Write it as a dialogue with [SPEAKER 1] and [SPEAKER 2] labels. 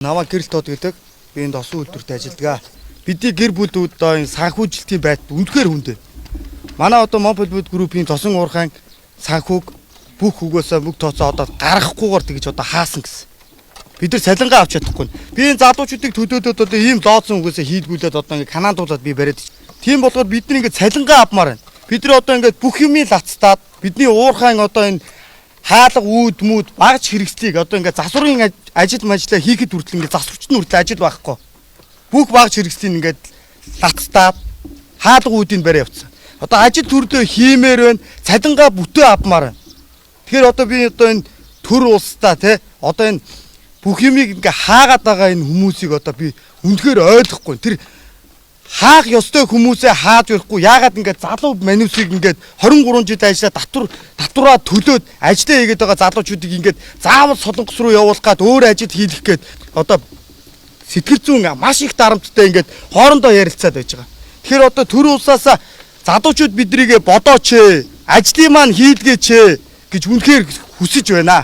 [SPEAKER 1] Намаа гэрэл тод гэдэг. Би энэ тосон үйлдвэрт ажилладаг. Бидний гэр бүлүүд одоо энэ санхүүжилтийн байдал үнэхээр хүнд. Манай одоо Mobile Group-ийн тосон уурхайн санхүүг бүх хөгөөсөө бүх тооцоо одоо гаргахгүйгээр тэгж одоо хаасан гэсэн. Бид нар цалингаа авч чадахгүй. Би энэ залуучуудыг төлөөлөөд одоо ийм лооцсон үгээсээ хийдгүүлээд одоо ингээ Канадуулаад би бариад. Тийм болохоор бид нар ингээ цалингаа авмаар байна. Бид нар одоо ингээ бүх юмыг лацтаад бидний уурхайн одоо энэ хаалга үүд мүд багж хэрэгслийг одоо ингээ засварын ажил мажлаа хийхэд хүртэл ингээ засварч нь хүртэл ажил байхгүй. Бүх багж хэрэгслийг ингээд лацтаад хаалга үүдийг бариад явцсан. Одоо ажил төрлөө хиймээр байна. Цалингаа бүтээ авмаар байна. Тэгэхээр одоо би одоо энэ төр улстай те одоо энэ бүх юмыг ингээ хаагаад байгаа энэ хүмүүсийг одоо би үнэхээр ойлгохгүй. Тэр хаах ёстой хүмүүсээ хааж өрөхгүй яагаад ингээ залуу манивсыг ингээд 23 жил ажиллаа татвар татвараа төлөөд ажиллаа хийгээд байгаа залуучуудыг ингээд заавал Солонгос руу явуулах гад өөр ажил хийлгэх гээд одоо сэтгэл зүйн маш их дарамттай ингээд хоорондоо ярилцаад байж байгаа. Тэгэхээр одоо төр улсаас залуучууд биднийг бодооч ээ, ажлын маань хийлгээч ээ гэж үнэхээр хүсэж байна.